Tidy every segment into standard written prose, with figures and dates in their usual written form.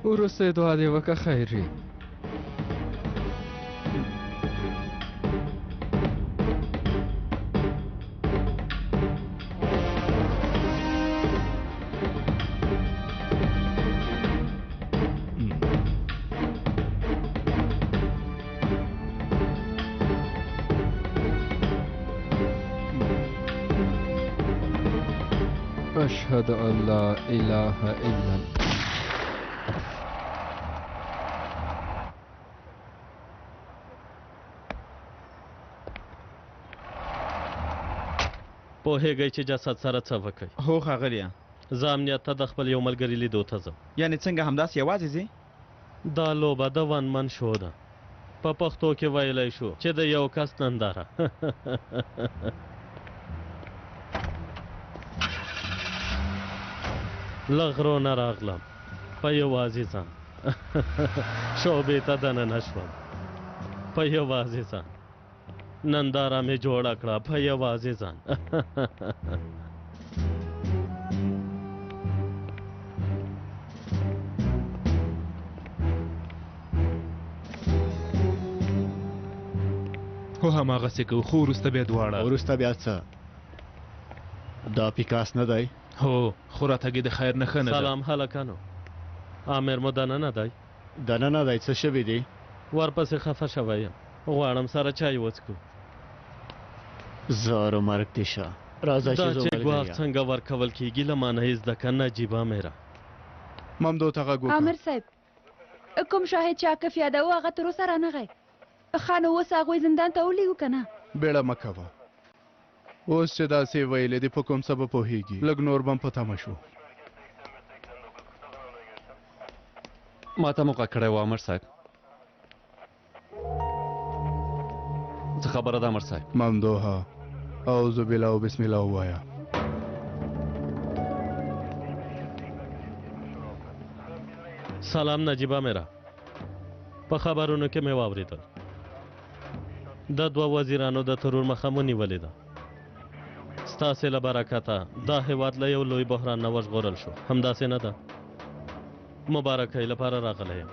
وروسته دعا دې وکړه خیر وي. أشهد أن لا إله إلا الله. پوهېږئ چې جسد سره څه وکړئ؟ هو ښاغلیه. زه امنیت ته د خپل یو ملګري لیدو ته ځم. یعنې څنګه همداسې یوازې ځې؟ دا لوبه د ون من شو ده. په پښتو کې ویلی شو چې د یو کس ننداره. له غرو نه راغلم په یوازې ځان، شعبې ته دننه شوم په یوازې ځان، ننداره مې جوړه کړه په یوازې ځان. هو هماغسې کوو، خو وروسته بیا دواړه. وروسته بیا څه؟ دا پیکاس نه دی؟ هو، خو راتګ یې د خیر نښه نه ده. سلام هلکانو، امیر مو دننه دی؟ دننه دی. څه شوي دي؟ ورپسې خفه شوی یم، غواړم سره چای وڅکو. زارو مرګ دې شه، راځه دا چې ځو چې ګواښ ملګریا. څنګه ورکول کیږي له ما نه یې زده که نجیبه امیره. ممدو ته غږ وکړه. امر صاحب، کوم شاهد چې عاکف یادوه هغه تر اوسه رانغی. ښه نو اوس هغوی زندان ته ولیږو که نه؟ بیړه مه کوه، اوس چې داسې ویلې دي په کوم څه به پوهېږي. لږ نور به هم په تمه شو. ما ته مو غږ کړی و امر صاحب. څه خبره ده امر صاحب؟ ممدوحه اعوذ بالله او بسم الله ووایه. سلام نجیبه میره، په خبرونو کې مې واورېدل د دوه وزیرانو د ترور مخه مو نیولې ده. ستاسې له برکته دا هیواد له یو لوی بحران نه وژغورل شو، همداسې نه ده؟ مبارکۍ لپاره راغلی یم.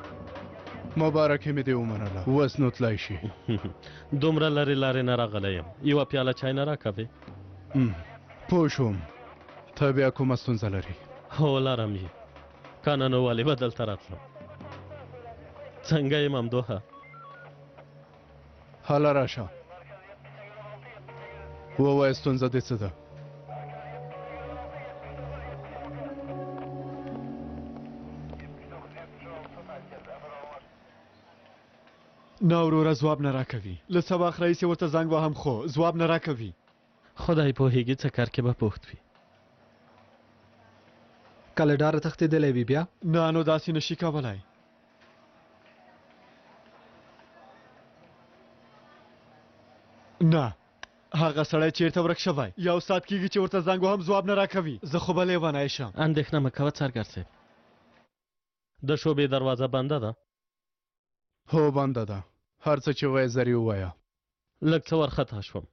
مبارکي مې دې ومنله، اوس نو تلای شي. دومره لرې لارې نه راغلی یم، یوه پیاله چای نه راکوې؟ پوه شوم، ته بیا کومه ستونزه لرې؟ هو لرم یې، که نه نو ولې به دلته راتلم؟ څنګه یې ممدوحه؟ هله راشه ووایه ستونزه دې څه ده؟ نه وروره، ځواب نه راکوي. له څه وخت راهیسې ورته زنګ وهم خو ځواب نه راکوي. خدای پوهېږي څه کار کې به پوخت وي. که له ډاره تښتېدلی وي بیا؟ نه نو داسې نشي کولی. نه، هغه سړی چیرته ورک شوی؟ یو ساعت کېږي چې ورته زنګ وهم ځواب نه راکوي. زه خو به لیونی شم. اندېښنه مه کوه څارګر صاحب، د شعبې دروازه بنده ده؟ هو بنده ده، هر څه چې وایې زر یې ووایه. لږ څه وارخطا شوم.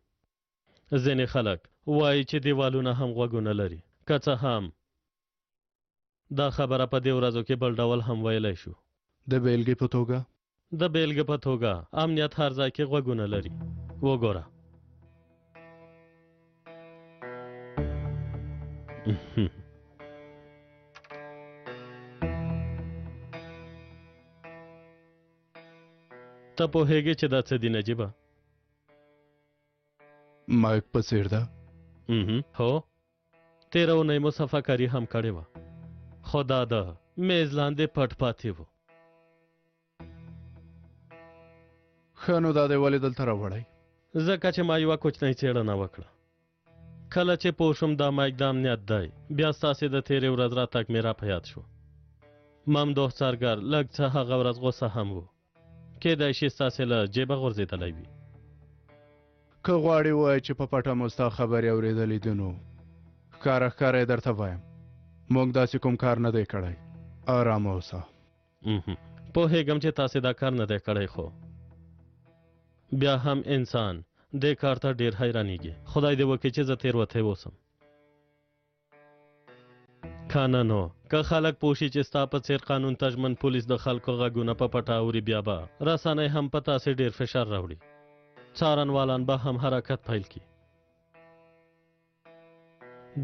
ځینې خلک وایي چې دیوالونه هم غوږونه لري، که څه هم دا خبره په دې ورځو کې بل ډول هم ویلی شو. د بېلګې په توګه؟ د بېلګې په توګه امنیت هر ځای کې غوږونه لري. وګوره. ته پوهېږې چې دا څه دي نجیبه؟ مایک په څېر ده؟ هو، تېره اونۍ مو صفاکاري هم کړې وه، خو دا د میز لاندې پټ پاتې و. ښه نو دا دی ولې دلته راوړی؟ ځکه چې ما یوه کوچنۍ څېړنه وکړه. کله چې پوه شوم دا مایک د امنیت دی، بیا ستاسې د تېرې ورځ راتګ مې را په یاد شو. ممدوح څارګر لږ څه هغه ورځ غوسه هم و، کیدای شي ستاسې له جیبه غورځېدلی وي. که غواړې ووایه چې په پټه مو ستا خبرې اورېدلې دي نو ښکاره ښکاره یې درته وایم. موږ داسې کوم کار نه دی کړی. آرام اوسه. پوهېږم چې تاسې دا کار نه دی کړی، خو بیا هم انسان دې کار ته ډېر حیرانېږي. خدای دې وکړي چې زه تېروتی اوسم. که نه نو که خلک پوه شي چې ستا په څېر قانون ته ژمن پولیس د خلکو غږونه په پټه اوري، بیا به رسنۍ هم په تاسې ډېر فشار راوړي. څارنوالان به هم حرکت پیل کړي.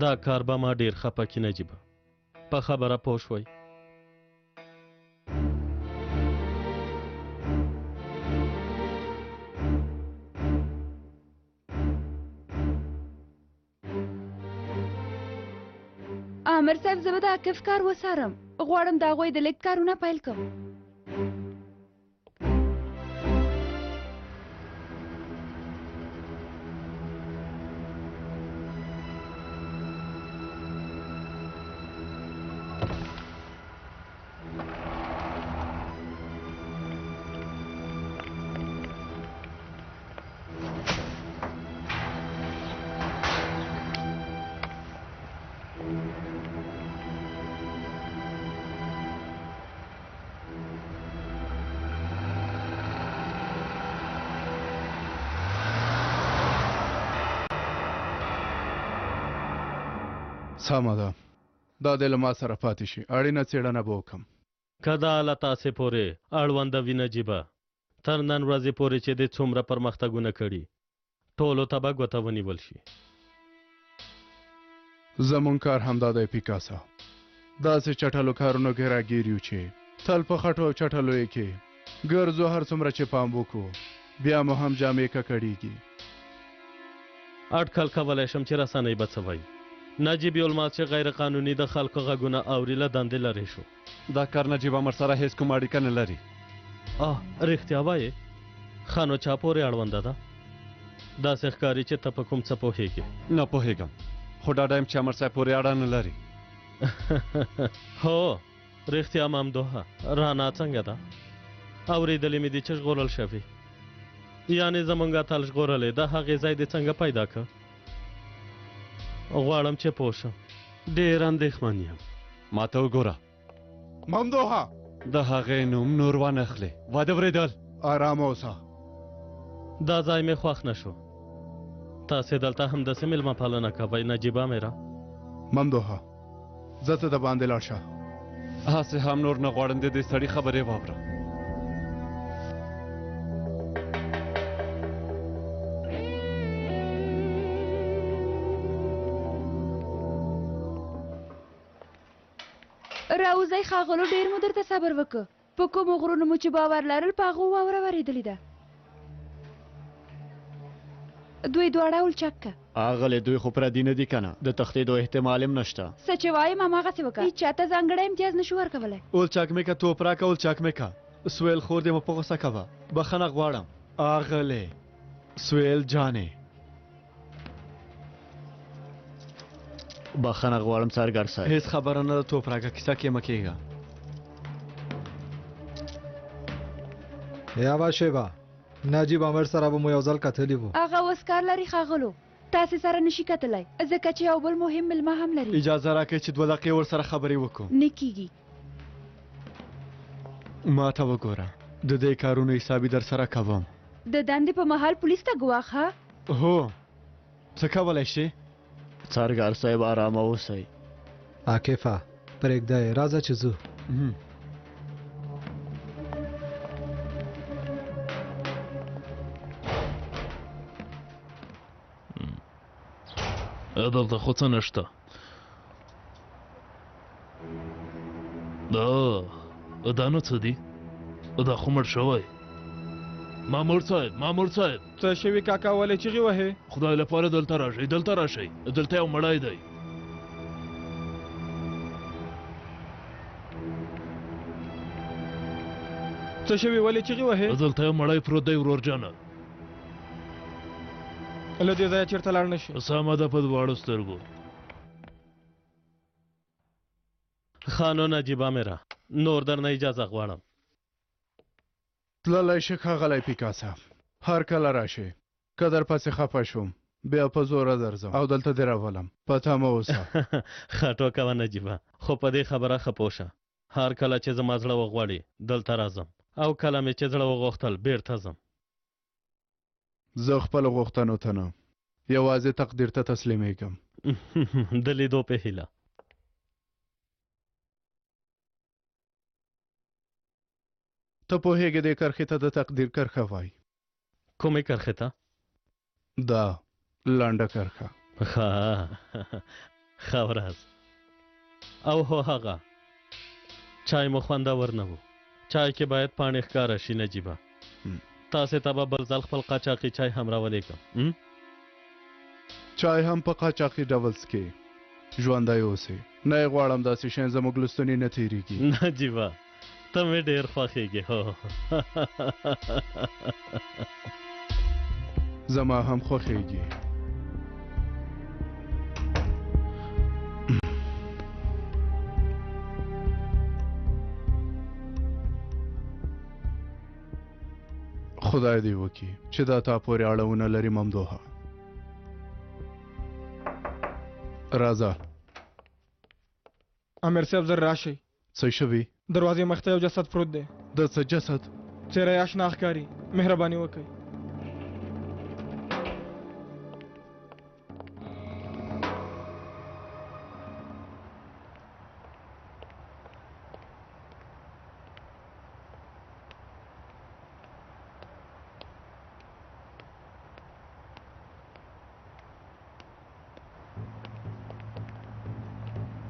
دا کار به ما ډېر خپه کړي نجیبه. په خبره پوه شوئ؟ آمر صاحب، زه به د عاکف کار وڅارم. غواړم د هغوی د لېږد کارونه پیل کړم. سمه ده، دا دې له ما سره پاتې شي. اړینه څېړنه به وکړم. که دا له تاسې پورې اړونده وي نجیبه، تر نن ورځې پورې چې دې څومره پرمختګونه کړي، ټولو ته به ګوته ونیول شي. زمونږ کار همدا دی پیکاسا. داسې چټلو کارونو کې راګیر یو چې تل په خټو او چټلو یې کې ګرځو. هر څومره چې پام وکړو بیا مو هم جامې ککړېږي. اټکل کولی شم چې رسنۍ به څه وایي. نجیب یولماز چې غیر قانوني د خلکو غږونه اوري، له دندې لرې شو. دا کار نجیب امر سره هیڅ کومه اړیکه نه لري. آه، رښتیا وایې؟ ښه نو چا پورې اړونده ده؟ داسې ښکاري چې ته په کوم څه پوهېږې. نه پوهېږم، خو ډاډه یم چې امر صاحب پورې اړه نه لري. هو رښتیا ممدوحه، رانا څنګه ده؟ اورېدلې مې دي چې ژغورل شوې. یعنې زمونږ اتل ژغورلې، د هغې ځای دې څنګه پیدا کړ؟ غواړم چې پوه شم. ډېر اندېښمن یم. ما ته وګوره ممدوحه، د هغې نوم نور وانخلې. وده ورېدل. آرام اوسه. دا ځای مې خوښ نه شو. تاسې دلته همداسې مېلمه پالنه کوئ نجیبه میره؟ ممدوحه، ځه ته د باندې لاړ شه. هسې هم نور نه غواړم د دې سړي خبرې واورم. راوځئ ښاغلو، ډېر مو درته صبر وکړ. په کومو غرونو مو چې باور لرل په هغو واوره ورېدلې ده. دوی دواړه ولچک که. اغلې، دوی خو پردي نه دي که نه؟ د تښتېدو احتمال هم نشته. څه چې وایم هماغسې وکړه، هیچا ته ځانګړی امتیاز نشو ورکولی. ولچک مې که، توپ راکه، ولچک مې که. سویل خور دې مه په غوسه کوه، بخښنه غواړم. اغلې سویل جانې. بخښنه غواړم څارګر صاحب. هیڅ خبره نه ده، توپ راکه، کیسه کې مه کېږه. یوه شېبه، نجیب امر سره به مو یو ځل کتلي وو. هغه اوس کار لري ښاغلو، تاسې سره نشي کتلی ځکه چې یو بل مهم مېلمه هم لري. اجازه راکړئ چې 2 دقیقې ورسره خبرې وکړو. نه کېږي. ما ته وګوره، د دې کارونو حسابي در سره کوم. د دندې په مهال پولیس ته ګواښ؟ ها؟ هو، څه کولی شې؟ څارګر صاحب آرامه اوسئ. عاکفه پرېږده یې، راځه چې ځو. دلته خو څه نشته. دا نو څه دي؟ دا خو مړ شوی. مامور صاحب، مامور صاحب. څه شوي کاکا، ولې چیغې وهې؟ خدای لپاره دلته راشئ، دلته راشئ، دلته یو مړی دی. څه شوي، ولې چیغې وهې؟ دلته یو مړی پروت دی ورور جانه. له دې ځایه چېرته لاړ نه شي. سمه ده، په دواړو سترګو. ښه نو نجیبه میره، نور درنه اجازه غواړم. تللی شې ښاغلی پیکاسا، هر کله راشې. که در پسې خفه شوم بیا په زوره درځم او دلته دې راولم، په تمه اوسه. ښه ټوکه وه نجیبه، خو په دې خبره ښه پوه شه، هر کله چې زما زړه وغواړي دلته راځم او کله مې چې زړه وغوښتل بیرته ځم. زه خپلو غوښتنو ته نه، یوازې تقدیر ته تسلیمېږم. د لیدو په هیله. ته پوهېږې دې کرښې ته د تقدیر کرښه وایي. کومې کرښې ته؟ دا لنډه کرښه. ښه ښه ورځ. او هو هغه چای مو خوندور نه و. چای کې باید پاڼې ښکاره شي نجیبه. تاسې ته به بل ځل خپل قاچاقي چای هم راولېږم. چای هم په قاچاقي ډول څکې. ژوندی اوسې. نه یې غواړم داسې شیان زموږ له ستوني نه تېرېږي. نجیبه ته مې ډېر خوښېږې. هو زما هم خوښېږي. خدای دې وکړي چې دا تا پورې اړه ونه لري ممدوحه. راځه. امیر صاحب زر راشئ. څه شوي؟ دروازې مخ ته یو جسد پروت دی. د څه جسد؟ څېره یې اشنا ښکاري، مهرباني وکړئ.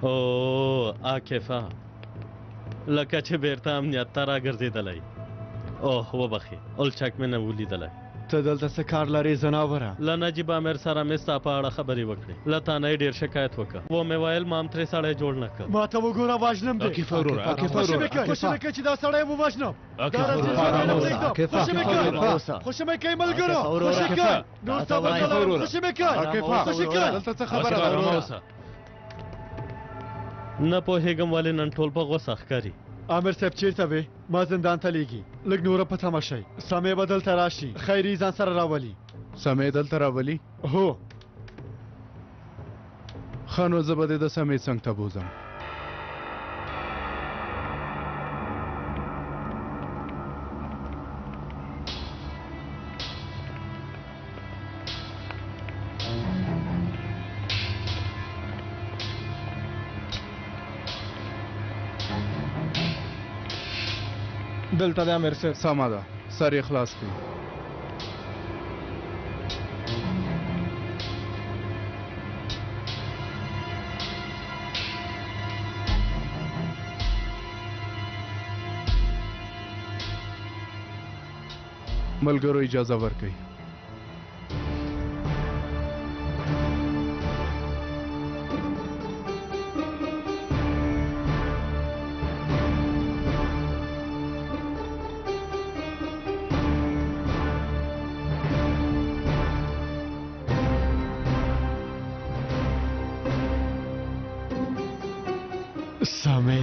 او عاکفه، لکه چې بیرته امنیت ته راګرځېدلی. اوه وبخښې، الچک مې نه و لیدلی. ته دلته څه کار لرې ځناوره؟ له نجیب امیر سره مې ستا په اړه خبرې وکړې، له تا نه یې ډېر شکایت وکړ. ومې ویل ما هم ترې سړی جوړ نه کړ. ما ته وګوره، وژنم دې. عاکفه وروره، عاکفه خوشې مې وروره. کړئ، خوشې مې کړئ چې دا سړی ووژنم. دا رسي ژوندی نه پرېږدم. خوشې مې کړئ، خوشې مې کړئ ملګرو، خوشې کړئ. نور صبر نه لرم، خوشې مې کړئ، خوشې کړئ. دلته څه خبره ده وروره؟ نه پوهېږم ولې نن ټول په غوسه ښکاري. امیر صاحب چیرته وې؟ ما زندان ته لیږي. لږ نوره په تمه شئ، سمې به دلته راشي، خیري ځان سره راولي. سمې دلته راولي؟ هو. ښه نو زه به دې د سمې څنګ ته بوځم. دلته دی امیر صاحب. سمه ده، سر یې خلاص کړئ. ملګرو اجازه ورکړئ. سمې.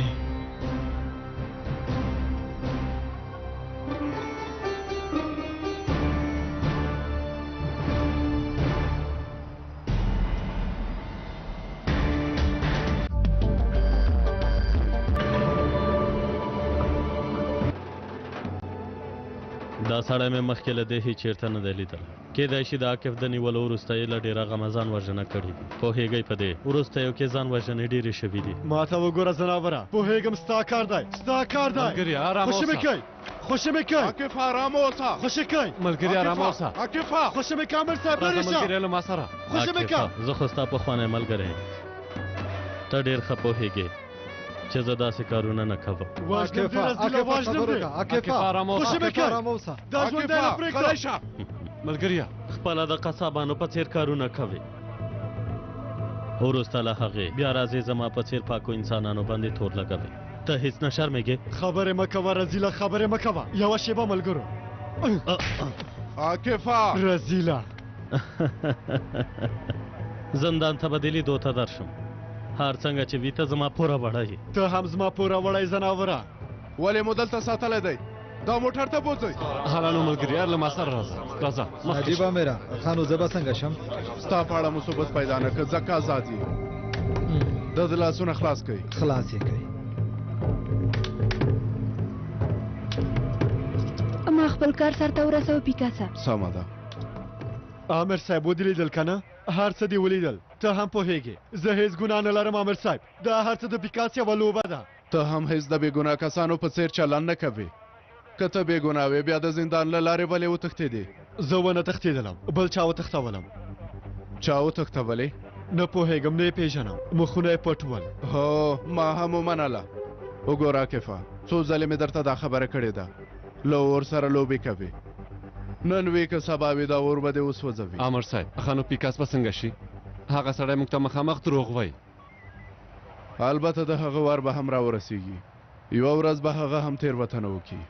دا سړی مې مخکې له دې هیڅ چېرته نه دی لیدلی. کېدای شي د عاکف د نیولو وروسته یې له ډېره غمه ځان وژنه کړې وي. پوهېږئ په دې وروستیو کې ځان وژنې ډېرې شوې دي. ما ته وګوره ځناوره، پوهېږم ستا کار دی، ستا کار دی. ملګري آرام خوشې مې اوسه. کړئ، خوشې مې کړئ. عاکف آرام اوسه. خوشې کړئ. ملګري آرام اوسه. عاکفه خوشې مې کړه امیر صاحب، راځه لرې شه. ملګري له ما سره. خوشې مې کړه. عاکفه، زه خو ستا پخوانی ملګری یم، ته ډېر ښه پوهېږې چې زه داسې کارونه نه کوم. وژنم دې رزیله، وژنم دې. عاکفه آرام اوسه. خوشې مې کړئ. دا ژوندی نه پرېږدم. ملګریه خپله د قصابانو په څېر کارونه کوي. وروسته له هغې بیا راځې زما په څېر پاکو انسانانو باندې تور لګوې. ته هیڅ نه شرمېږې؟ خبرې مه کوه رزیله، خبرې مه کوه. یوه شېبه ملګرو. عاکفه. رزیله. زندان ته به دې لیدو ته درشم. هر څنګه چې وي ته زما پوره وړی یې. ته هم زما پوره وړی ځناوره. ولې مو دلته ساتلی دی؟ دا موټر ته بوځئ. هلانو ملګري، یار له ما سره راځه، راځه. نجیب امیره، ښه نو زه به څنګه شم؟ ستا په اړه مو ثبوت پیدا نه کړ، ځکه ازاد یې. د ده لاسونه خلاص کړئ. خلاص یې کړئ. ما خپل کار سرته ورسوه پیکاسا. سمه ده. آمر صاحب، ودې لیدل که نه؟ هر څه دې ولیدل، ته هم پوهېږې زه هېڅ ګناه نه لرم. آمر صاحب، دا هر څه د پیکاس یوه لوبه ده. ته هم هېڅ د بېګناه کسانو په څېر چلند نه کوې. که ته بېګناه وې، بیا د زندان له لارې ولې وتښتېدې؟ زه ونه تښتېدلم، بل چا وتښتولم. چا وتښتولې؟ نه پوهېږم، نه یې پېژنم، مخونه یې پټ ول. هو، ما هم ومنله. وګوره عاکفه، څو ځلې مې درته دا خبره کړې ده، له اور سره لوبې کوې. نن وي که سبا وي، دا اور به دې وسوځوي. امر صاحب، ښه نو پیکاس به څنګه شي؟ هغه سړی موږ ته مخامخ دروغ وایي. البته د هغه وار به هم راورسیږي. یوه ورځ به هغه هم تېروتنه وکړي.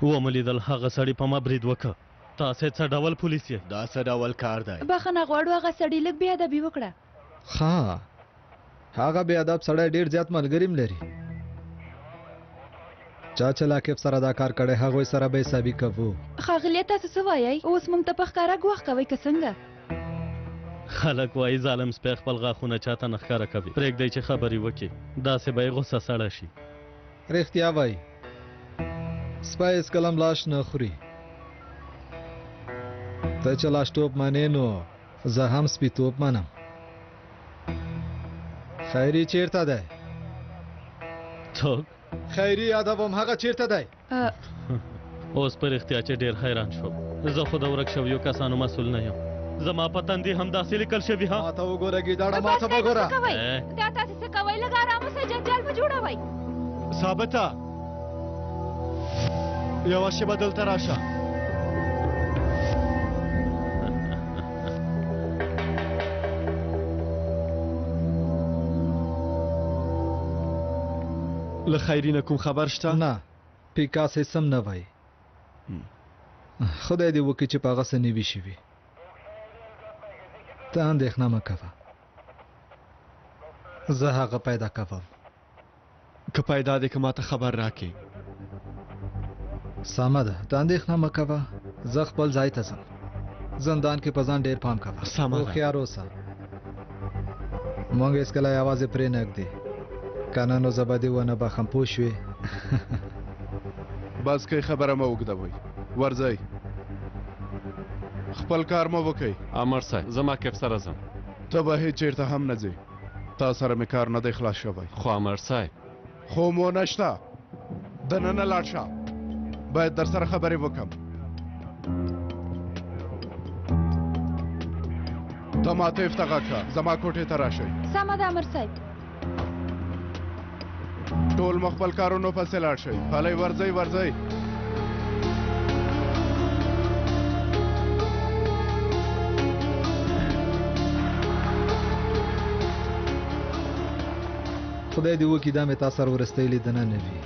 ومو لیدل هغه سړي په ما برید وکړ. تاسې څه ډول پولیس یئ؟ دا څه ډول کار دی؟ بخښنه غواړو، هغه سړي لږ بې ادبي وکړه. ښه، هغه بې ادب سړی ډېر زیات ملګري هم لري. چا چې له عاکف سره دا کار کړی، هغوی سره به حسابي کوو. ښاغلیه، تاسو څه وایئ؟ اوس موږ ته په ښکاره ګواښ کوئ که څنګه؟ خلک وایي ظالم سپی خپل غاښونه چاته نه ښکاره کوي. پرېږدئ چې خبرې وکړي، داسې به یې غوسه سړه شي. رښتیا وایي، سپی هېڅکله هم لاش نه خوري. ته چې لاشتوب منې، نو زه هم سپیتوب منم. خیری چیرته دی؟ څوک؟ خیری یادوم، هغه چیرته دی؟ اوس په رښتیا چې ډېر حیران شوم. زه خو د ورک شویو کسانو مسؤل نه یم. زما په تندي همداسې لیکل شوي. ها، ماته وګوره ګیدړه، ماته وګوره. دا تاسې څه کوئ؟ لږ ارام اوسئ، جنجال مه جوړوئ. ثابته، یوه شېبه دلته راشه. له خیري نه کوم خبر شته؟ نه، پیکاس هېڅ هم نه وایي. خدای دې وکړي چې په هغه څه نه وي شوي. ته اندېښنه مه کوه، زه هغه پیدا کوم. که پیدا دې که ماته خبر راکړې. سمه ده، ته اندېښنه مه کوه، زه خپل ځای ته ځم. زندان کې په ځان ډېر پام کوه. سمه ده. هوښیار اوسه، موږ هېڅکله یوازې پرې نه ږدي، که نه نو زه به دې ونه بخښم، پوه شوې؟ بس کوئ، خبره مه اوږدوئ، ورځئ خپل کار مو وکئ. امر صاحب، زه ما کیف سره ځم. ته به هېڅ چېرته هم نه ځې، تا سره مې کار نه دی خلاص شوی. خو امر صاحب. خو مو نشته، دننه لاړ شه، باید در سره خبرې وکم. ته ماته ته غږ کړه، زما کوټې ته راشئ. سمه ده امر صاحب. ټول مو خپل کارونو پسې لاړ شئ. هلئ، ورځئ ورځئ. خدای دې وکړي دا مې تا سره وروستۍ لیدنه نه وي.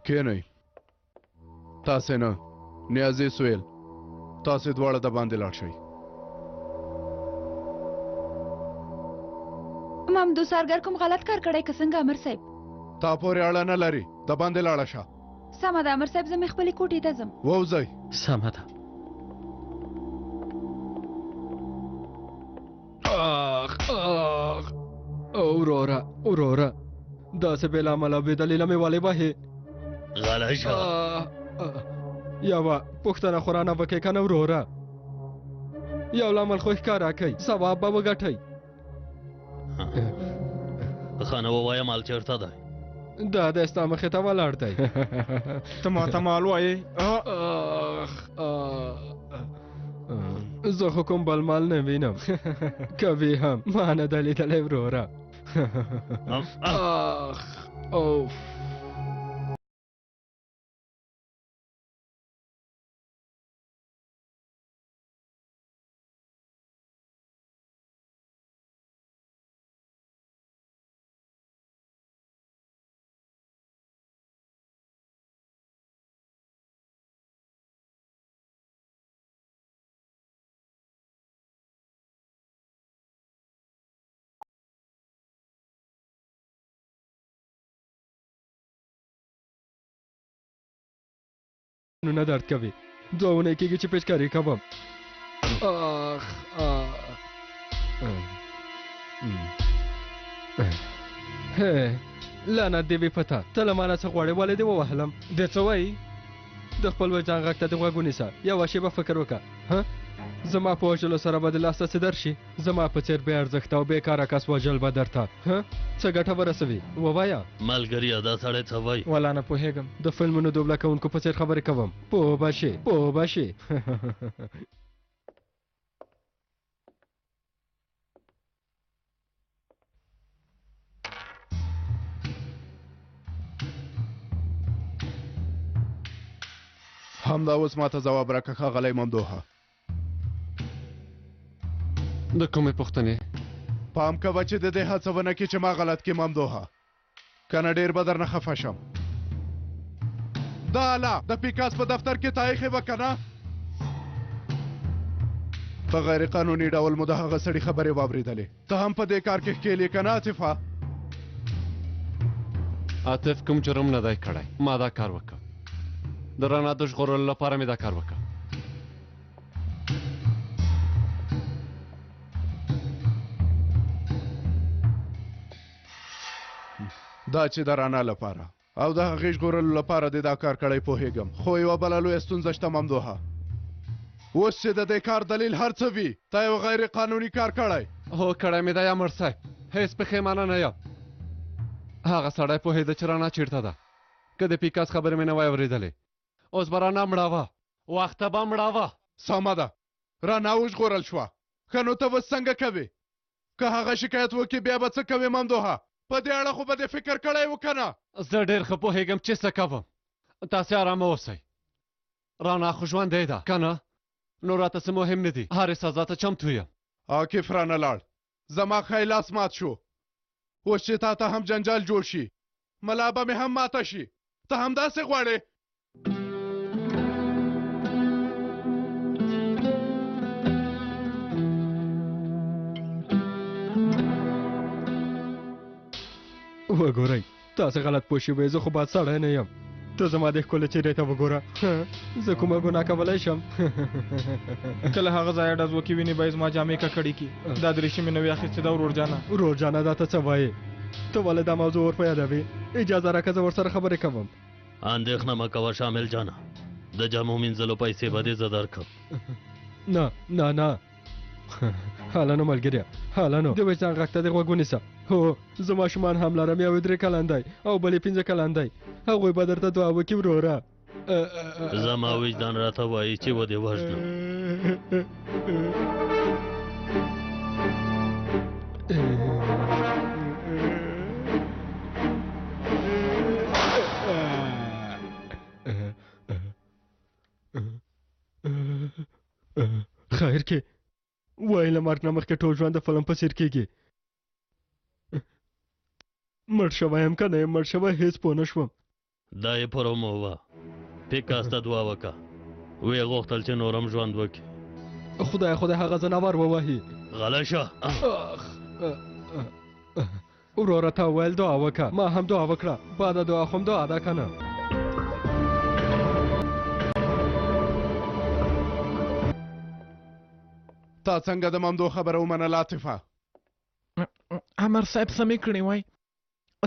کښېنئ. تاسې نه، نیازی سویل، تاسې دواړه د باندې لاړ شئ. ممدو سارګر کوم غلط کار کړی که څنګه امر صاحب؟ تا پورې اړه نه لري، د باندې لاړه شه. سمه ده امر صاحب، زه مې خپلې کوټې ته ځم. ووځئ. سمه ده. آخ آخ، وروره وروره، داسې بې لامله او بې دلیله مې ولې وهې؟ غلی شه. یوه پوښتنه خو رانه وکړې که نه وروره؟ یو لامل خو ښکاره کړئ، ثواب به وګټئ. ښه نو ووایه، مال چېرته دی؟ دا دی ستا مخې ته ولاړ دی. ته ماته مال وایې؟ زه خو کوم بل مال نه وینم، که وي هم ما نه دی لیدلی وروره. آخ اوف. نه درد کوي. دوه اونۍ کېږي چې پیچکاري کوم. آخ هه لعنت دې وي په تا، ته له ما نه څه غواړې؟ ولې دې ووهلم؟ د څه وایي؟ د خپل وجدان غږ ته دې غوږ ونیسه، یوه شېبه فکر وکړه. ها، زما په وژلو سره به د لاسته څه درشي؟ زما په څېر بې ارزښته او بېکاره کس وژل به درته ها څه ګټه ورسوي؟ ووایه. ملګریه دا سړی څه وایي؟ ولا نه پوهېږم. د فلمونو دوبله کوونکو په څېر خبرې کوم. پوه به شې، پوه به شې. همدا اوس ماته ځواب راکړه ښاغلی ممدوحه. د کومې پوښتنې؟ پام کوه چې د دې هڅه ونه کړې چې ما غلط کړې ممدوحه، که نه ډېر به درنه خفه شم. دا اله د پیکاس په دفتر کې تا ایښې وه که نه؟ په غیر قانوني ډول مو د هغه سړي خبرې واورېدلې. ته هم په دې کار کې ښکېل یې که نه عاطفه؟ عاطف کوم جرم نه دی کړی، ما دا کار وکړ. د رڼا د ژغورلو لپاره مې دا کار وکړ. دا چې د رڼا لپاره او د هغې ژغورلو لپاره دې دا کار کړی پوهېږم، خو یوه بله لویه ستونزه شته ممدوحه. اوس چې د دې کار دلیل هر څه وي، تا یو غیر قانوني کار کړی. هو کړی مې دی امر صاحب، هېڅ پښېمانه نه یم. هغه سړی پوهېده چې رڼا چېرته ده. که د پیکاس خبرې مې نه وای اورېدلې، اوس به رڼا مړه وه، وخته به مړه وه. سمه ده، رڼا وژغورل شوه. ښه نو ته اوس څنګه کوې؟ که هغه شکایت وکړي بیا به څه کوې ممدوحه؟ په دې اړه خو به دې فکر کړی و که نه؟ زه ډېر ښه پوهېږم چې څه کوم، تاسې ارامه اوسئ. رڼا خو ژوندۍ ده که نه؟ نو راته څه مهم نه دي، هرې سزا ته چمتو یم. عاکف رانه لاړ، زما ښی لاس مات شو. اوس چې تا ته هم جنجال جوړ شي، ملا به مې هم ماته شي. ته همداسې غواړې؟ وګورئ، تاسې غلط پوه شوي، زه خو بد سړی نه یم. ته زما د ښکلې څېرې ته وګوره، زه کومه ګناه کولی شم؟ که له هغه ځایه ډز وکړي، وینې به یې زما جامې ککړې کړي. دا دریشي مې نوې اخیستې ده ورور جانه. ورور جانه دا ته څه وایې؟ ته ولې دا موضوع ور په یادوې؟ اجازه راکړه زه ورسره خبرې کوم. اندېښنه مه کوه شامل جانه، د جامو مینځلو پیسې به دې زه درکړم. نه نه نه، هله نو ملګریه، هله نو د وجدان غږ ته دې غوږ ونیسه. هو زه ماشومان هم لرم، یو یې 3 کلن دی او بل یې 5 کلن دی. هغوی به درته دعا وکړي وروره. زما وجدان راته وایي چې ودې وژنم. خیر کې وایي له مرګ نه مخکې ټول ژوند د فلم په څېر کېږي. مړ شوی یم که نه یم مړ شوی، هېڅ پوه نه شوم. دا یې پرومو وه. پیکاس ته دعا وکړه، ویې غوښتل چې نور هم ژوند وکړي. خدای خدای هغه ځناور ووهي. غلی شه. وروره تا ویل دعا وکړه، ما هم دعا وکړه. بعد دعا خو هم دعا ده که نه؟ تا څنګه د ممدو خبره ومنله عاطفه؟ امر صاحب څه مې کړي وای؟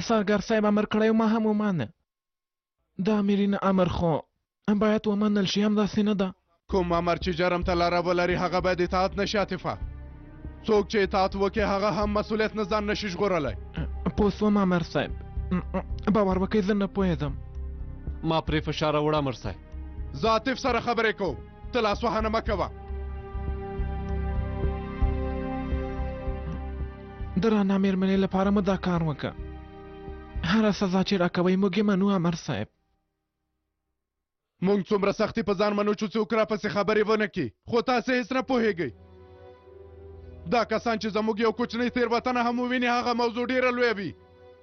سرګر صاحب امر کړی ما هم ومانه. د امیرین امر خو باید ومنل شي، همداسې نه ده؟ کوم امر چې جرم ته لاره ولري هغه باید اطاعت نه شي عاطفه. څوک چې اطاعت وکړي هغه هم مسؤلیت نه ځان نشي ژغورلی. پوه سوم امر صاحب، باور وکړئ زه نه پوهېدم. ما پرې فشار راوړ امر صاحب. زه عاطف سره خبرې کوم، ته لاسوهنه مه کوه. د رانا مېرمنې لپاره مو دا کار وکړه. هره سزا چې راکوئ موږ یې منو امر صاحب. موږ څومره سختي په ځان منو چې څوک راپسې خبرې ونه کړي، خو تاسې هېڅ نه پوهېږئ. دا کسان چې زموږ یو کوچنی تېروتنه هم وویني هغه موضوع ډېره لویه وي.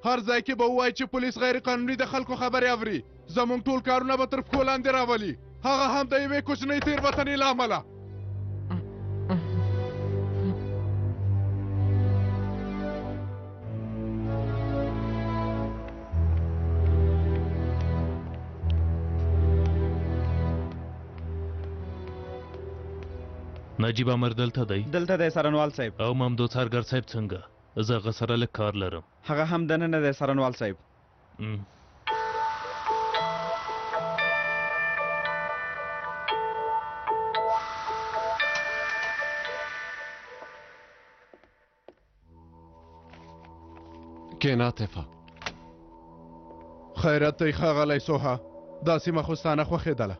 هر ځای کې به ووایي چې پولیس غیر قانوني د خلکو خبرې اوري، زموږ ټول کارونه به تر پښو لاندې راولي، هغه هم د یوې کوچنۍ تېروتنې له امله. نجیب امر دلته دی؟ دلته دی څارنوال صاحب. او ممدو څارګر صاحب څنګه؟ زه هغه سره لږ کار لرم. هغه هم دننه دی څارنوال صاحب. کښېنه عاطفه. خیرت دی ښاغلی سوها، دا سیمه خو ستا نه خوښېدله.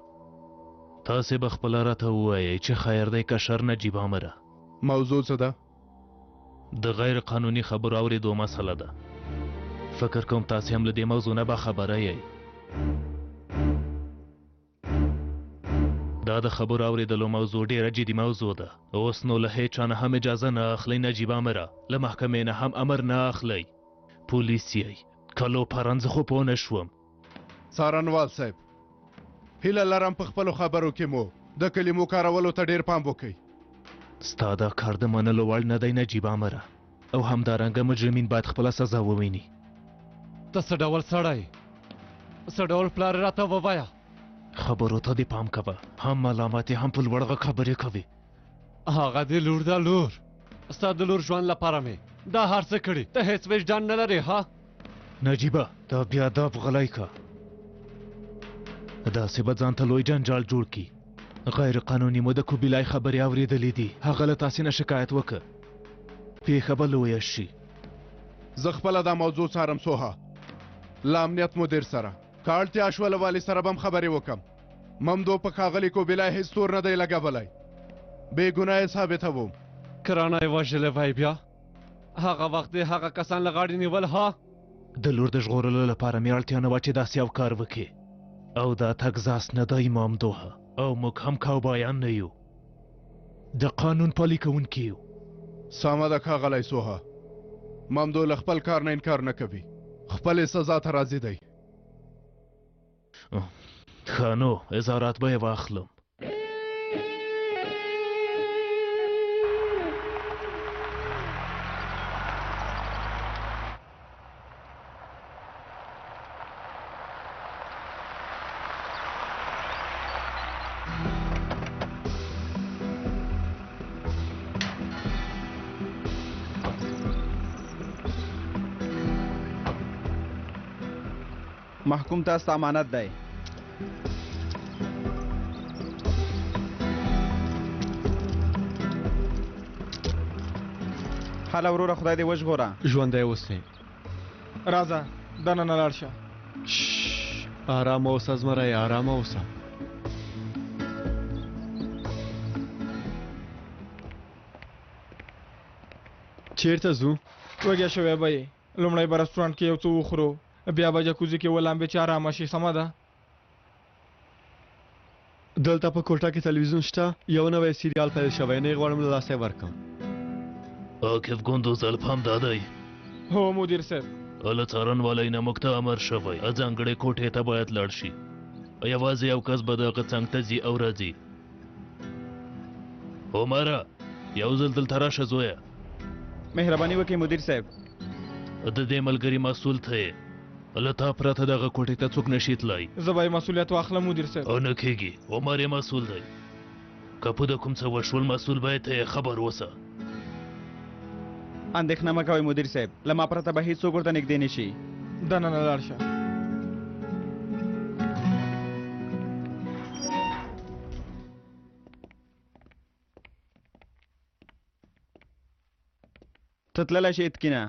تاسې به خپله راته ووایئ چې خیر دی که شر نجیب امره؟ موضوع څه ده؟ د غیر قانوني خبرو اورېدو مسله ده. فکر کوم تاسې هم له دې موضوع نه باخبره یئ. دا د خبرو اورېدلو موضوع ډېره جدي موضوع ده. اوس نو له هېچا نه هم اجازه نه اخلئ نجیب امره، له محکمې نه هم امر نه اخلئ. پولیس یئ که لوپران، زه خو پوه نه شوم. څارنوال صاحب، هیله لرم په خپلو خبرو کې مو د کلمو کارولو ته ډېر پام وکړئ. ستا دا کار د منلو وړ نه دی نجیب امره، او همدارنګه مجرمین باید خپله سزا وویني. ته څه ډول سړی، څه ډول پلار راته ووایه. خبرو ته دې پام کوه، هم ملامت یې هم په لوړ غږ خبرې کوې. هغه دې لور ده، لور ستا د لور ژوند لپاره مې دا هر څه کړي، ته هېڅ وجدان نه لرې ها؟ نجیبه دا بیا داب غلی که، داسې به ځان ته لوی جنجال جوړ کړي. غیر قانوني مو د کوبیلای خبرې اورېدلې دي، هغه له تاسې نه شکایت وکړه، پېښه به لویه شي. زه خپله دا موضوع څارم سوها، له امنیت مدیر سره که اړتیا شوه له والي سره به هم خبرې وکړم. ممدو په ښاغلي کوبیلای هېڅ تور نه دی لګولی، بې ګناه یې ثابتوم. که رانه یې وژلې وای بیا هغه وخت دې هغه کسان له غاړې نیول ها؟ د لور د ژغورلو لپاره مې اړتیا نه وه چې داسې یو کار وکړي، او دا تګزاس نه دی مامدوه، او موږ هم کاوبایان نه یو، د قانون پلي کوونکي یو. سمه ده ښاغلی سوها، ممدو له خپل کار نه انکار نه کوي، خپلې سزا ته راضي دی. ښه نو اظهارات به یې واخلم. محکوم ته ستا امانت دی. هله وروره خدای دې وژغوره. ژوندی اوسې. راځه دننه لاړ شه. آرامه اوسه زمری، آرامه اوسه. چیرته ځو؟ وږی شوی به یې. لومړی به رستورانټ کې یو څه وخورو، بیا به جکوزي کې ولامبې چې آرامه شي. سمه ده؟ دلته په کوټه کې تلویزیون شته، یو نوی سریال پیل شوی، نه یې غواړم له لاسه یې ورکړم. عاکف ګوندوز الف همدا دی؟ هو مدیر صاحب. له څارنوالۍ نه موږ ته امر شوی، ځانګړې کوټې ته باید لاړ شي. یوازې یو کس به د هغه څنګ ته ځي او راځي. عمره یو ځل دلته راشه زویه. مهرباني وکړئ مدیر صاحب. د دې ملګري مسؤل ته یې، له تا پرته دغه کوټې ته څوک نشي تلای. زه به یې مسؤلیت واخلم مدیر صاحب. نه کېږي، عمر یې مسؤل دی. که په ده کوم څه وشول مسؤل به یې ته یې، خبر اوسه. اندېښنه مه کوئ مدیر صاحب، له ما پرته به هیڅوک ورته نږدې نه شي. دننه لاړ شه. ته تللی شې اتکینه.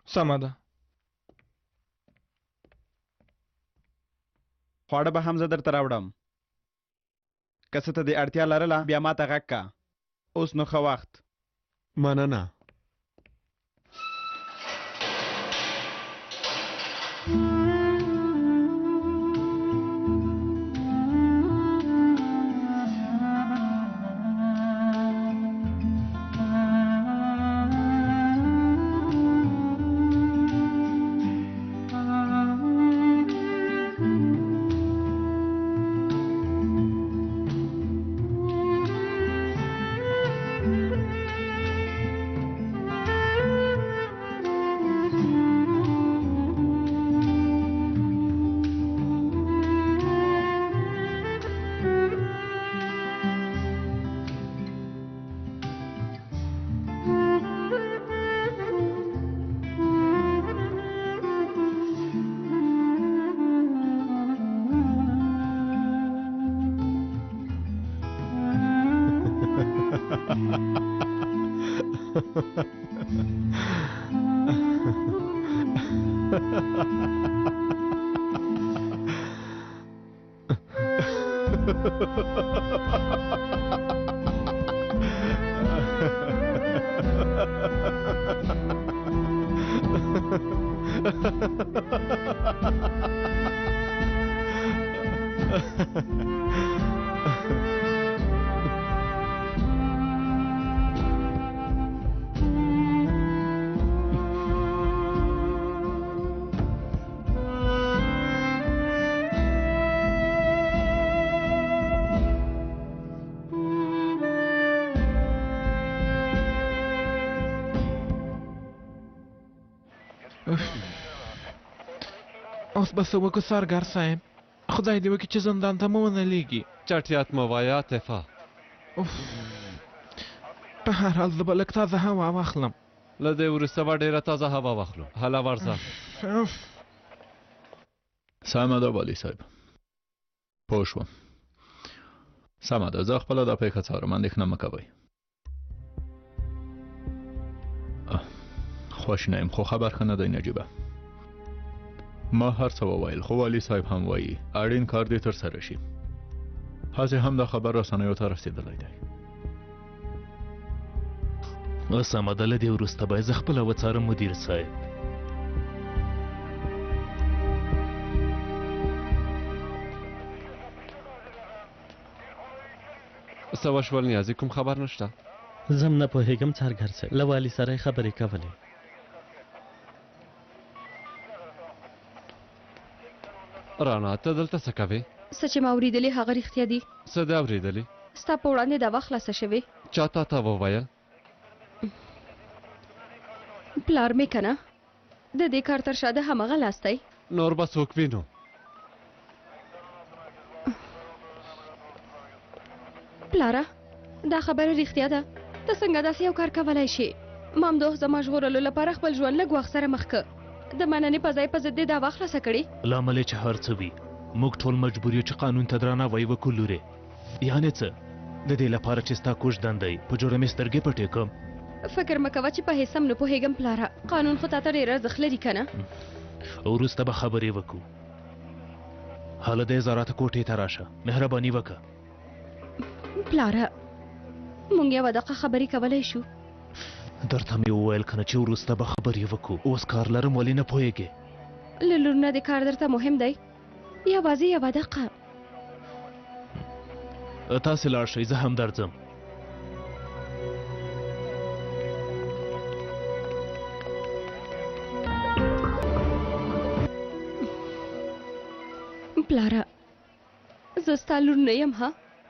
سمه ده. خواړه به هم زه درته راوړم. که څه ته دې اړتیا لرله بیا ما ته غږ که. اوس نو ښه وخت. مننه. اوس به څه وکړو سرګر صاحب؟ خدای دې وکړي چې زندان ته مو ونه لیږي. چټیات مه وایه عاطفه. اوف، په هر حال زه به لږ تازه هوا واخلم. له دې وروسته به ډېره تازه هوا واخلو. هله ورځه. سمه ده والي صاحب، پوه شوم. سمه ده، زه خپله دا پېښه څارم، اندېښنه مه کوئ. خواشینی یم خو خبر ښه نه دی نجیبه. ما هر څه وویل خو والي صاحب هم وایي اړین کار دې ترسره شي. هسې هم دا خبر رسنیو ته رسېدلی دی. سمه ده، له دې وروسته باید زه خپله وڅارم مدیر صاحب. څه وشول نیازي، کوم خبر نشته؟ زه هم نه پوهېږم څارګر صاحب، له والي سره یې خبرې کولې. رانا ته دلته څه کوې؟ څه چې ما اورېدلي هغه رښتیا دي. څه دې اورېدلي؟ ستا په وړاندې دعوه خلاصه شوې. چا تا ته وویل؟ پلار مې که نه، د دې کار تر شا د همغه لاس دی. نور به څوک وینو؟ پلاره دا خبره رښتیا ده، ته څنګه داسې یو کار کولی شې؟ ممدوح زما ژغورلو لپاره خپل ژوند له ګواښ سره مخ که، د مننې په ځای په ضد دې دعوه خلاصه کړې. لامل یې چې هر څه وي، موږ ټول مجبور یو چې قانون ته درناوی وکړو لورې. یعنې څه؟ د دې لپاره چې ستا کوژدن دی په جرم یې سترګې پټې کړم؟ فکر مه کوه چې په هېڅ هم نه پوهېږم پلاره، قانون خو تاته ډېر ارزښت لري که نه؟ وروسته به خبرې وکړو. هله د ازاراته کوټې ته راشه، مهرباني وکړه. پلاره مونږ یوه دقه خبرې کولی شو. درته مې وویل که نه چې وروسته به خبرې وکړو. اوس کار لرم، ولې نه پوهېږې؟ له لور نه دې کار درته مهم دی، یوازې یوه دقه. تاسې لاړ شئ، زه هم درځم. پلاره زه ستا لور نه یم ها؟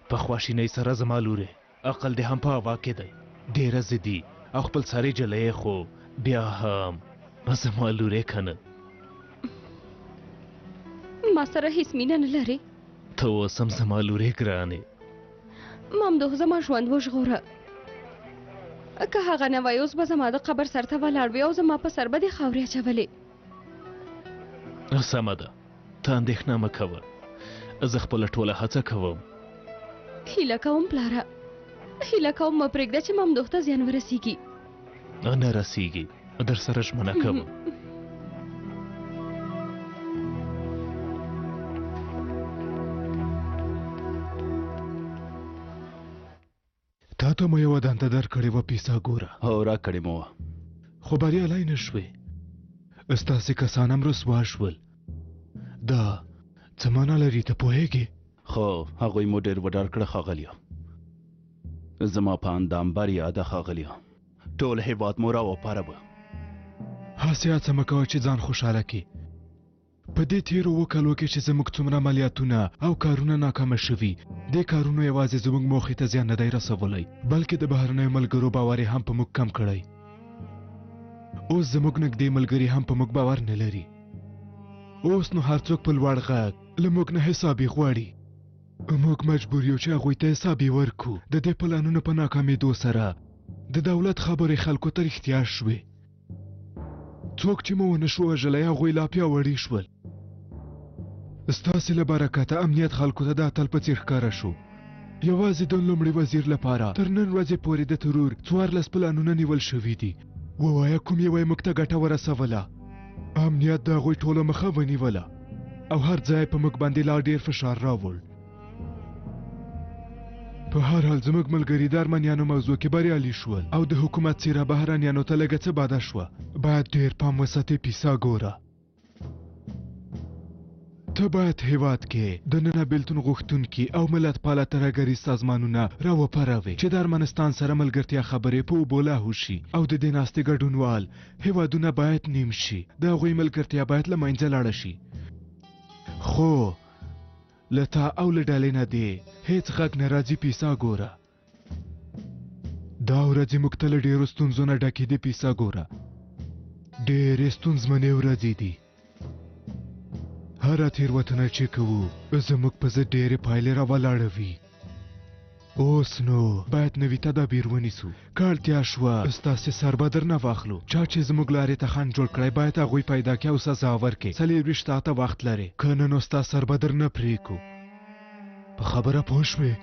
په خواشینۍ سره زما لورې، عقل دې هم په هوا کې دی، ډېره ضدي او خپل سرې جلۍ یې، خو بیا هم زما لورې که نه. ما سره هیڅ مینه نه لرې. ته اوس هم زما لورې ګرانې. ممدوح زما ژوند وژغوره، که هغه نه وای اوس به زما د قبر سر ته ولاړ وي او زما په سر به دې خاورې اچولې. سمه ده، ته اندېښنه مه کوه، زه خپله ټوله هڅه کوم. هیله کوم پلاره، هیله کوم مه پرېږده چې ممدوح ته زیان ورسیږي. نه رسیږي، در سره ژمنه کوم. تا ته مو یوه دنده درکړې وه پیسه ګوره. هو راکړې مو وه. خو بریالی نه شوې، ستاسې کسان هم رسوا شول. دا څه معنا لري ته پوهېږې؟ خو هغوی مو ډېر وډار کړه ښاغلیه. زما په اند بریا ده ښاغلیه، ټول هېواد مو راوپاروه. هسې هڅه مه کوه چې ځان خوشحاله کړې. په دې تېرو اوو کلو کې چې زموږ څومره عملیاتونه او کارونه ناکامه شوي، دې کارونو یوازې زموږ موخې ته زیان نه دی رسولی، بلکې د بهرنیو ملګرو باور یې هم په موږ کم کړی. اوس زموږ نږدې ملګري هم په موږ باور نه لري. اوس نو هر څوک په لوړ غږ له موږ نه حسابي غواړي. موږ مجبور یو چې هغوی ته حسابي ورکړو. د دې پلانونو په ناکامېدو سره د دولت خبرې خلکو ته رښتیا شوې. څوک چې مو ونه شو وژلی هغوی لا پیاوړي شول. ستاسې له برکته امنیت خلکو ته د اتل په څېر ښکاره شو. یوازې د لومړي وزیر لپاره تر نن ورځې پورې د ترور 14 پلانونه نیول شوي دي. ووایه کوم یوه یې موږ ته ګټه ورسوله؟ امنیت د هغوی ټولو مخه ونیوله او هر ځای په موږ باندې لا ډیر فشار راوړ. په هر حال زموږ ملګري د ارمنیانو موضوع کې بریالي شول او د حکومت څیره بهرنیانو ته لږه څه بده شوه. باید ډیر پام وساتې پیسا ګوره. ته باید هیواد کې د ننه بیلتون غوښتونکي او ملتپاله ترهګریز سازمانونه راوپاروې چې د ارمنستان سره ملګرتیا خبرې په اوبو لاهو شي او د دې ناستې ګډونوال هیوادونه باید نیم شي. د هغوی ملګرتیا باید له منځه لاړه شي. خو له تا او له ډلې نه دې هیڅ غږ نه راځي پیسا ګوره. دا ورځې موږ ته له ډېرو ستونزو نه ډکې دي پیسا ګوره. ډېرې ستونزمنې ورځې دي. هره تېروتنه چې کوو زموږ په ضد ډېرې پایلې راولاړوي. اوس نو باید نوي تدابیر ونیسو. که اړتیا شوه ستاسې سر به درنه واخلو. چا چې زموږ لارې ته خنډ جوړ کړی باید هغوی پیدا کړي او سزا ورکړي. 24 ساعته وخت لرې، که نه نو ستا سر به درنه پرې کړو. په خبره پوه شوې؟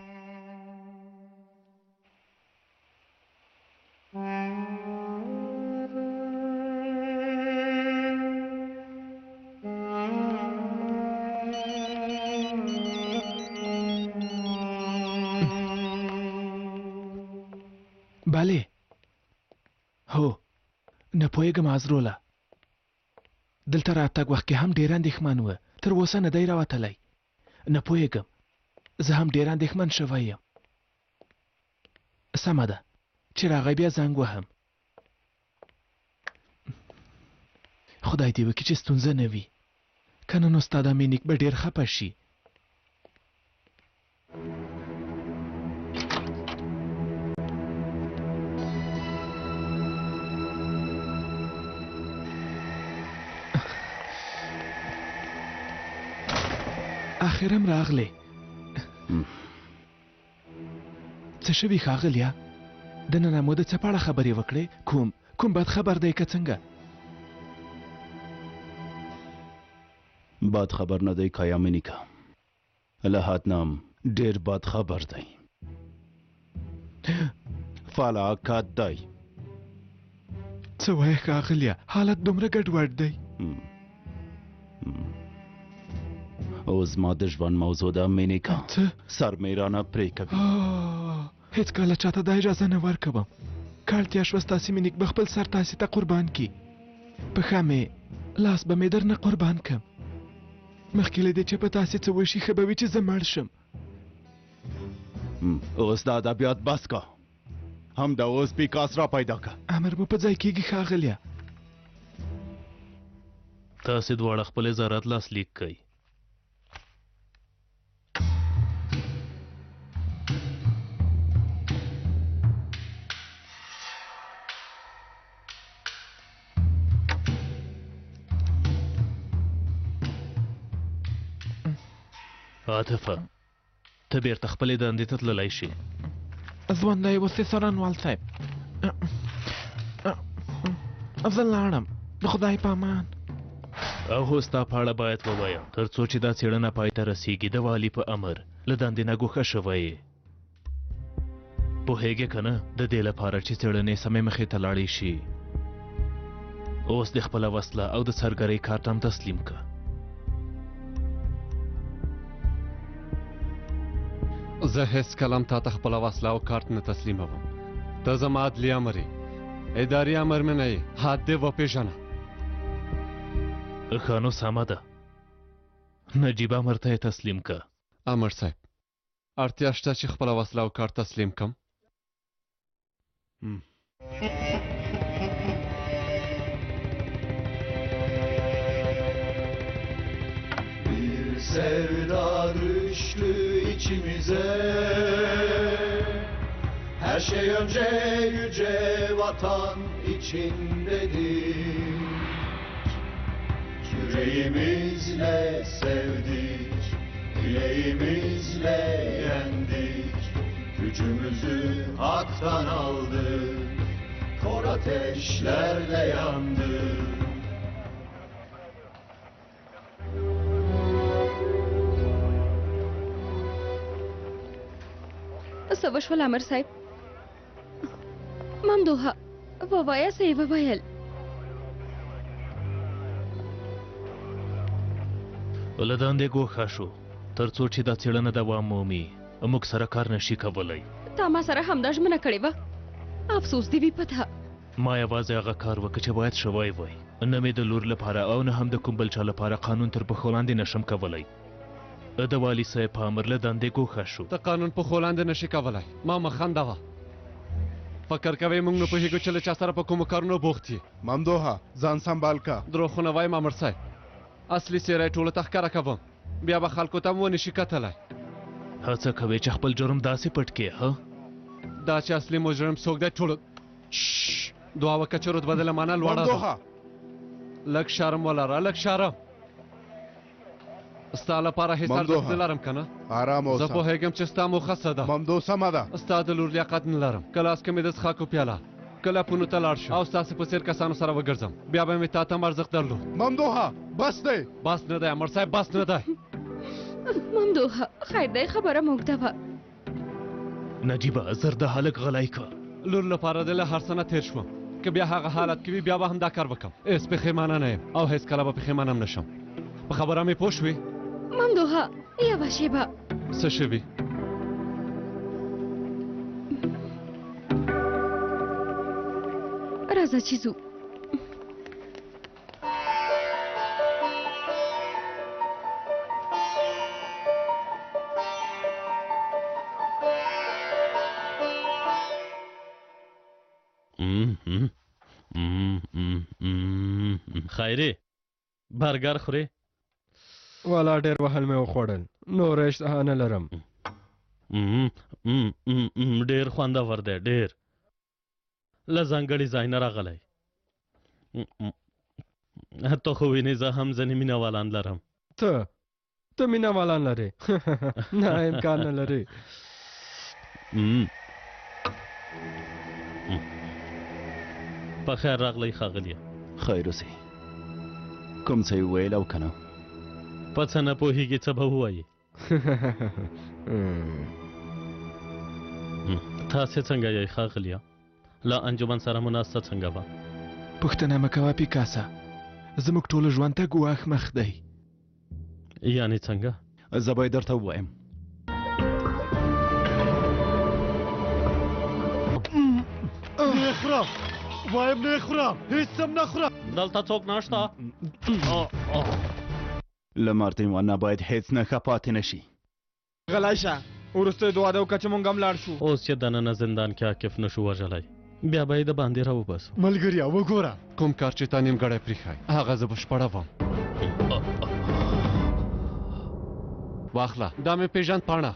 بله، هو، نه پوهېږم ازروله. دلته راتګ وخت کې هم ډېر اندېښمن و، تر اوسه نه دی راوتلی. نه پوهېږم، زه هم ډېر اندېښمن شوی یم. سمه ده، چې راغی بیا زنګ وهم. خدای دې وکړي چې ستونزه نه وي، که نه نو ستا دا مینیک به ډېر خپه شي. اخر هم راغلې. څه شوي ښاغلیه؟ دننه مو د څه په اړه خبرې وکړې؟ کوم کوم بد خبر دی که څنګه؟ بد خبر نه دی کایامینیکا، له حد نه هم ډېر بد خبر دی. فلاکت دی. څه وایې ښاغلیه، حالت دومره ګډوډ دی. اوس زما د ژوند موضوع ده مینیکا. څه؟ سر مې رانه پرې کوي. هېڅکله چاته دا اجازه نه ورکوم. که اړتیا شوه ستاسې مینیک به خپل سر تاسې ته قربان کړي. پښه مې، لاس به مې درنه قربان کم. مخکې له دې چې په تاسې څه وشي ښه به وي چې زه مړ شم. اوس دا ادبیات بس کا، همدا اوس پیکاس را پیدا که. امر مو په ځای کېږي ښاغلیه. تاسې دواړه خپل اظهارات لاسلیک کړئ. عاطفه، ته بیرته خپلې دندې ته تللی شې. ژوندی اوسې څارنوال صاحب. زه لاړم، د خدای په امان. او هو، ستا په اړه باید ووایم، تر څو چې دا څېړنه پای ته رسیږي د والي په امر له دندې نه ګوښه شوی یې. پوهېږې که نه؟ د دې لپاره چې څېړنې سمې مخې ته لاړې شي. اوس دې خپله وسله او د څارګرۍ کارت هم تسلیم که. زه هېڅکله هم تا ته خپله وسله او کارت نه تسلیموم. ته زما عدلي امر یې، اداري امر مې نه یې. حد دې وپېژنه. ښه نو سمه ده، نجیب امر ته یې تسلیم که. امر صاحب، اړتیا شته چې خپله وسله او کارت تسلیم کم؟ Bir sevda düştü içimize. Her şey önce yüce vatan için dedik. Yüreğimizle sevdik, bileğimizle yendik. Gücümüzü haktan aldık, kor ateşlerle yandık. څه وشول امر صاحب؟ ممدوحه ووایه څه یې وویل؟ له دندې ګوښه شو تر څو چې دا څېړنه دوام مومي موږ سره کار نشي کولی. تا ما سره همدا ژمنه کړې وه. افسوس دې وي په تا. ما یوازې هغه کار وکړ چې باید شوی وای. نه مې د لور لپاره او نه هم د کوم بل چا لپاره قانون تر پښو لاندې نشم کولی. د والي صاحب په امر له دندې ګوښه شو. ته قانون پښو لاندې نشې کولی. ما مه خندوه. فکر کوې موږ نه پوهېږو چې له چا سره په کومو کارونو بوخت یې؟ ممدوحه ځان سمبال که. دروغ خو نه وایم امر صاحب. اصلي څېره یې ټولو ته ښکاره کوم. بیا به خلکو ته هم ونه شي کتلی. هڅه کوې چې خپل جرم داسې پټ کړې، ها؟ دا چې اصلي مجرم څوک دی ټولو دعا وکړه چې رتبه دې له مانه لوړه ده. لږ شرم ولره، لږ شرم. ستا لپاره هیڅ ارزښت نه لرم که نه؟ آرام اوسه. زه پوهېږم چې ستا موخه څه ده. ممدو سمه ده. ستا د لور لیاقت نه لرم. که لاس کې مې د څښاکو پیاله کلپونو ته لاړ شم او ستاسې په څېر کسانو سره وګرځم، بیا به مې تا ته هم ارزښت درلود. ممدوحه بس دی. بس نه دی امر صاحب، بس نه دی. ممدوحه خیر دی، خبره مو اوږده وه. نجیبه زر د هلک غلی که. لور لپاره دې له هر څه نه تېر شوم. که بیا هغه حالت کې وي بیا به هم دا کار وکم. هېڅ پښېمانه نه یم او هېڅکله به پښېمانه هم نه شم. په خبره مې پوه شوې؟ ممدوحه یوه شېبه. څه شوي؟ راځه چې ځو. خیرې برګر خورې؟ والا ډېر وهل مې وخوړل، نور اشتها نه لرم. ډېر خوندور دی، ډېر. له ځانګړي ځای نه راغلی. ته خو وینې زه هم ځینې مینه والان لرم. ته مینه والان لرې؟ نه، امکان نه لري. په خیر راغلی ښاغلیه. خیر اوسې. کوم څه یې وویل او که نه؟ په څه نه پوهېږي څه به ووایي. تاسې څنګه یئ ښاغلیه؟ له انجمن سره مو ناسته څنګه وه؟ پوښتنه مه کوه پیکاسه، زموږ ټولو ژوند ته ګواښ مخ دی. یعنې څنګه؟ زه به یې درته ووایم. نه خورم، وایم نه خورم، هیڅ هم نه خورم. دلته څوک نشته؟ له مارتین نه باید هیڅ نښه پاتې نه شي. غلی شه، وروستۍ دعا ده وکړه چې مونږ هم لاړ شو. اوس چې دننه زندان کې عاکف نه شو وژلی، بیا به یې د باندې راوباسو. ملګریه وګوره، کوم کار چې تا نیمګړی پریښی هغه زه بشپړوم. واخله دا مې پیژند پاڼه.